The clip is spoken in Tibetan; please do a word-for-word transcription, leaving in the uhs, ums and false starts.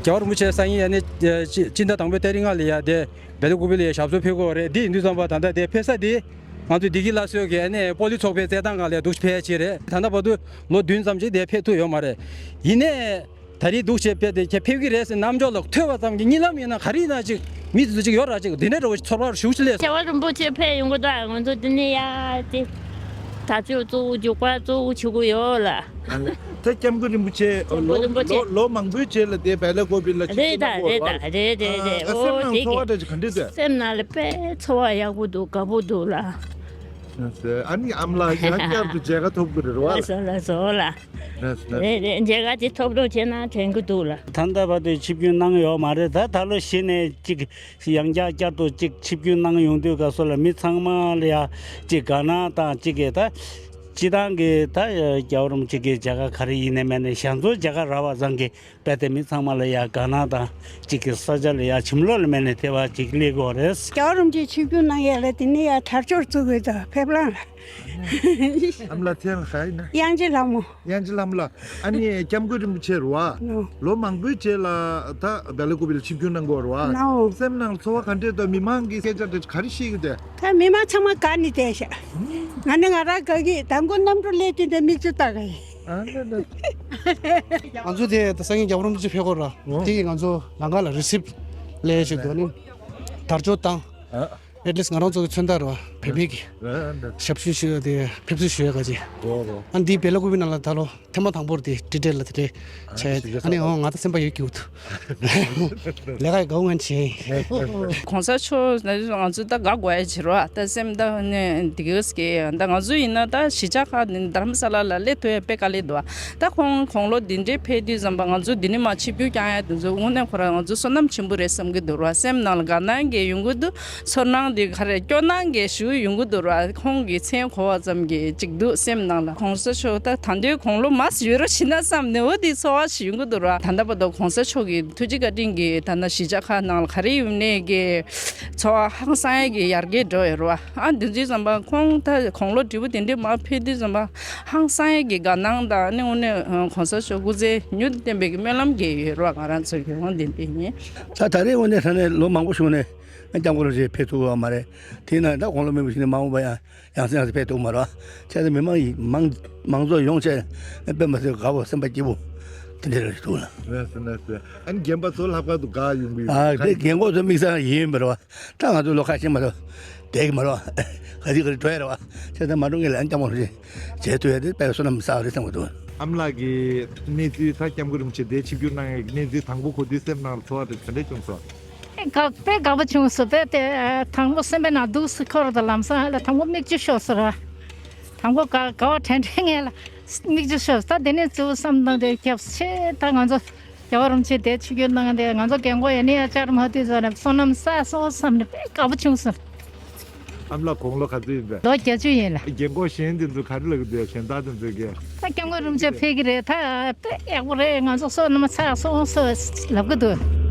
རྒྱལ་བ་རིན་པོ་ཆེ་སང་ཉིན་ཡ་ནི་སྤྱི་ཟླ་དང་པོའི་ཏ་རིག་ལྔ་ལ་ཡ་དེ་བེ་ལ་ཀུ་པི་ལ་ཡ་ཞབས་སོར་ཕེབས་ཀྱི་ཡོད་རེད། འདི་ཡིན་དུས་ཙམ་པ་ད་ལྟ་དེ་ཕེབས་ས་དེ་ང་ཚོ་བདེ་སྐྱིད་སླར་གསོའི་གི་ཨ་ནི་སྤོ་ལོ་ཚོགས་པའི་རྩེད་ཐང་སྒང་ལ་འདུག་ཕེབས་ཀྱི་རེད། ད་ལྟ་བར་དུ་ལོ་བདུན་ཙམ་ཅིག་དེ་ཕེབས་ཐུབ་ཡོད་མ་རེད། ཡིན་ནའི། ད་རེས་འདུག་བྱས་པས་དེ་ཁྱེད་ཕེབས་ཀྱི་རེད་ཟེར་རྣམ་འཇོག་ལ་ཐོས་པ་ཙམ་གྱིས་གཉིད་ལམ་ཡིན་ན་ག་རེ་ཡིན་ན་ཅིག་མི་དེ་ཚོ་ཅིག་ཡོད་ར་ཅིག་འདི་འདྲ་འདྲ་བོ་ཅིག་ཚོར་བ་ཞུགས་ཤིག་ལས། རྒྱལ་བ་རིན་པོ་ཆེ་ཕེབས་ཡོང་གི་འདུག་ང་ཚོ་འདི་ནས་ཡར་དེ་དར་ལྕོག་གཙོ་བོ་རྒྱུག་པ་གཙོ་བོ་བྱེད་དགོས་ཡོད་ལ། ད་སྐྱབས་མགོན་རིན་པོ་ཆེ་སྐྱབས་མགོན་ལོ་རིན་པོ་ཆེ་ལོ་ལོ་མང་པོའི་རྗེས་ལ་དེ་བེ་ལ་ཀུ་པི་ལ་ཆིབས་རེད་ད་བསྒྱུར་རེད་ད་གནང་བ་རེད་ད་རེད་རེད་རེད། ཨ་ཨོ་སེམས་ནང་དེ་ཚོར་བ་གི་འདྲ་ཅིག་ག་འདྲ་འདུག་སེམས་ནང་ལ་དཔེ་ཚོར་བ་ཡག་པོ་འདུག་དགའ་པོ་འདུག་ལ། ཨ་ནི་ཨ་མ་ལགས་ཡང་བསྐྱར་དུ་མཇལ་ཁ་ཐོབ་དགོས་རེད་བ། ལགས་སོ་ལགས་སོ་ལ། ལགས་སོ་ལགས་སོ། རེད་རེད། མཇལ་ཁ་དེ་ཐོབ་རོགས་བྱས་ན་དྲན་གི་འདུག་ལ། ད་ལྟ་བར་དུ་ཆིབས་བསྒྱུར་གནང་ཡོད་མ་རེད། ད་ད་ལོ་གཞི་ནས་གཅིག་ཡང་བསྐྱར་བསྐྱར་དུ་གཅིག་ཆིབས་བསྒྱུར་གནང་ཡོང་དུས་སྐབས་སུ་ལ་མི་ཚང་མ་ལ་ཡ་གཅིག་དགའ་སྣང་དང་གཅིག་གི་ད་སྤྱི་བཏང་གི་ད་རྒྱལ་བ་རིན་པོ་ཆེ་གི་མཇལ་ཁ་ག་རེ་ཡིན་ནའི་མིན་ནའི་ཞང་ཚོ་མཇལ་ཁ་རག་པ་ཙམ་གྱིས་རྦད་དེ་མི་ཚང་མ་ལ་ཡ་དགའ་སྣང་དང་གཅིག་གི་ས་ཆ་ལ་ཡ་ཁྱིམ་ལོག་ལ་མིན་ནའི་དེ་བ་གཅིག་སླེབས་ཀྱི་ཡོད་རེད། རྒྱལ་བ་རིན་པོ་ཆེ་ཆིབས་བསྒྱུར་གནང་ཡ་ལ་དེ་ནས་ཡ་དར་ལྕོག་བཙུགས་དགོས་དང་ཕེབས་ལང་ལ། ཨ་མ་ལགས་མཚན་ལ་ག་ཡིན་ན། དབྱངས་ཅན་ལྷ་མོ། དབྱངས་ཅན་ལྷ་མོ་ལགས། ཨ་ནི་སྐྱབས་མགོན་རིན་པོ་ཆེ་རེད་བ། ནོ། ལོ་མང་པོའི་རྗེས་ལ་ད་བེ་ལ་ཀུ་པི་ལ་ཆིབས་བསྒྱུར་གནང་གི་ཡོད་རེད་བ། ནོ། སེམས་ནང་ཚོར་བ་ག་འདྲས་འདུག་མི་མང་གི་སྐད་ཆ་དེ་ག་རེ་བཤད་ཀྱི་འདུག་ད་མི་མང་ཚང་མ་དགའ་ནས་བསྡད་ཤག་ང་ནི་ང་རང་དགའ་གི་དང་པོ་གནམ་གྲུ་སླེབས་དུས་དེ་མིག་ཆུ་ལྟ་གི་ཡིན། ཨ་ལ་ལ། ང་ཚོ་དེ་ད་སང་ཉིན་རྒྱལ་བ་རིན་པོ་ཆེ་ཕེབས་ཀྱི་ཡོད་ར། ཨོ། དེ་གིས་ང་ཚོ་ལམ་ཁ་ལ་རི་སིབ་ལས་བྱེད་དུ་ནི་དར་ལྕོག་བཏང་། ཨ། ཨེ་ཊི་ལིསི་ང་རང་ཚོ་གི་མཚོན་རྟགས་རེད་བ། བོད་མི་གི་ཨ་ཨ་ད། ཞབས་ཞུ་ཞུ་ཡ་དེ་ཕེབས་བསུ་ཞུ་ཡ་ག་ཅིག་རོ་རོ། ཨ་འདི་བེ་ལ་ཀུ་པི་ནང་ལ་ད་ལོ་ཐེངས་མ་དང་པོར་དེ་ཏྲི་ཏྲེ་ལ་དེ་འདྲས་བྱས། ཨ་ནི་འོ་ང་ད་སེམས་པ་ཡོད་སྐྱིད་འདུག་ལས་ཀ་ཡི་དགའ་བོ་ངན་བྱས། གོང་ས་མཆོག་ང་ཚོ་ད་དགའ་དགོས་ཡ་བྱེད་རོགས། ད་སེམས་ད་ནི་འདི་གས་ཀྱི་ད་ང་ཚོ་ཡིན་ན་ད་གཞིས་ཆགས་ཁག་ནི་རྡ་རམ་ས་ལ་ལ་སླེབས་ཐུབ་ཡ་དཔེ་དཀའ་ལས་འདུག་ད་ཁོང་དགུང་ལོ་འདི་འདྲའི་ཕེབས་དུས་ཙམ་པ་ང་ཚོ་འདི་ནས་མར་ཆིབས་བསྒྱུར་བསྐྱང་ཡ་དེ་ཚོ་དངོས་གནས་ཁོ་རང་ང་ཚོ་བསོད་ནམས་ཆེན་པོ་རེད་བསམ་གྱི་འདུག་ར། སེམས་ནང་ལ་དགའ་སྣང་གི་ཡོང་གི་འདུག་ཚོར་སྣང་དེ་ག་རེ་སྐྱོ་སྣང་གི་ཞུ་ཡོང་གི་འདུག་ར། ཁོང་གི་མཚན་གོ་བ་ཙམ་གྱིས་ཅིག་འདུག་སེམས་ནང་ལ། གོང་ས་མཆོག་ད་ད་དུང་དགུང་ལོ་མར་ཡོད་རོགས་བྱེད་ན་བསམ་ནས་འོ་དེ་ཚོར་བ་ཞིག་ཡོང་གི་འདུག་ར། ད་ལྟ་བར་དུ་གོང་ས་མཆོག་གི་ཐུགས་རྗེ་བཀའ་དྲིན་གྱིས་ད་ལྟ་གཞིས་ཆགས་ཁག་ནང་ལ་ག་རེ་ཡོད་ནའི་གི་ཚོར་བ་ཧང་སང་ཡ་གི་ཡར་རྒྱས་འགྲོ་ཡོད་ར། ཨ་འདི་ཚོའི་ཙམ་པ་ཁོང་ད་དགུང་ལོ་བགྲེས་པོ་དེ་འདྲའི་མར་ཕེབས་དུས་ཙམ་པ་ཧང་སང་ཡ་གི་དགའ་སྣང་དང་ཨ་ནི་དངོས་གནས་གོང་ས་མཆོག་སྐུ་ཚེ་མྱུར་དུ་བརྟན་པའི་གི་སྨོན་ལམ་རྒྱག་ཡོད་ར། ང་རང་ཚོ་གི་ཧོང་དེ་འདྲ་ཡིན། ད་ད་རེས་དངོས་གནས་ད་ནས་ལོ་མང་པོ་བྱུང་ནས་སྐྱབས་མགོན་རིན་པོ་ཆེ་ཕེབས་ཐུབ་པ་མ་རེད། དེས་ན་ད་དགུང་ལོ་མང་པོ་ཞིག་ནས་མ་འོངས་པ་ཡང་ཡང་སེ་ཡང་སེ་ཕེབས་ཐུབ་མ་རེད། བྱས་ཙང་མི་མང་ཡིན་མང་མང་ཚོགས་ཡོང་བྱས་དཔེ་མ་སྲིད་དགའ་བོ་སེམས་པ་སྐྱིད་པོ་དེ་འདྲ་རེད་འདུག་ལ། ལགས་སོ་ལགས་སོ། ཨ་ནི་རྒན་པ་ཚོ་ལྷག་པར་དུ་དགའ་ཡོང་གི་ཡོད། ཨ་དེ་རྒན་གོག་ཚོ་དམིགས་བསལ་ཡིན་པ་རེད་བ། ད་ང་ཚོ་ལོ་ཁ་ཤས་མ་གཏོགས་བསྡད་ཀྱི་མ་རེད་བ། ག་དུས་ག་རེ་འགྲོ་ཡ་རེད་བ། བྱས་ཙང་མ་འགྲོ་སྔོན་ལ་ཨ་ནི་སྐྱབས་མགོན་རིན་པོ་ཆེ་མཇལ་ཐུབ་ཡ་དེ་དཔེ་བསོད་ནམས་བསགས་རེད་བསམ་གྱི་འདུག་ཨ་མ་ལགས་ཀྱི་གནས་ཚུལ་ད་སྐྱབས་མགོན་རིན་པོ་ཆེ་དེ་ཆིབས་བསྒྱུར་གནང་ཡ་གི་གནས་ཚུལ་དང་པོ་གོ་དུས་སེམས་ནང་ལ་ཚོར་བ་དེ་ག་འདྲས་བྱུང་སོང་། ཨེ་དགའ་དཔེ་དགའ་པོ་བྱུང་སོང་། དཔེ་དེ་ཨ་དང་པོ་སེམས་པའི་ནང་སྡུག་སུ་འཁོར་དང་ལམ་སང་ཨ་ལ་དང་པོ་མིག་ཆུ་ཤོར་སོང་ར། དང་པོ་དགའ་དགའ་བ་དྲན་དྲན་ངས་ལ་མིག་ཆུ་ཤོར་སོང་། ད་དེ་ནས་གཙོ་བོ་བསམ་བཏང་དེ་སྐྱབས་ཆེ་ད་ང་ཚོ་རྒྱལ་བ་རིན་པོ་ཆེ་དེ་ཆིབས་བསྒྱུར་གནང་དེ་ང་ཚོ་རྒན་གོག་ཡ་ནི་ཡ་བཅར་མ་དུས་ཚོད་ནས་བསོད་ནམས་བསགས་སོང་བསམ་ནས་དཔེ་དགའ་པོ་བྱུང་སོང་། ཨ་མ་ལགས་དགུང་ལོ་ག་ཚོད་ཡིན་པས། ལོ་བརྒྱད་ཅུ་ཡིན་ལ། རྒན་གོག་གཞན་དེ་ཚོ་ག་རེ་ལབ་ཀྱི་འདུག་གཞན་དག་དེ་ཚོས་ཀྱི། ད་སྐྱབས་མགོན་རིན་པོ་ཆེ་ཕེབས་ཀྱི་རེད། ད་དཔེ་ཡག་པོ་རེད། ང་ཚོ་བསོད་ནམས་བསགས་སོང་སོང་ལབ་ཀྱི་འདུག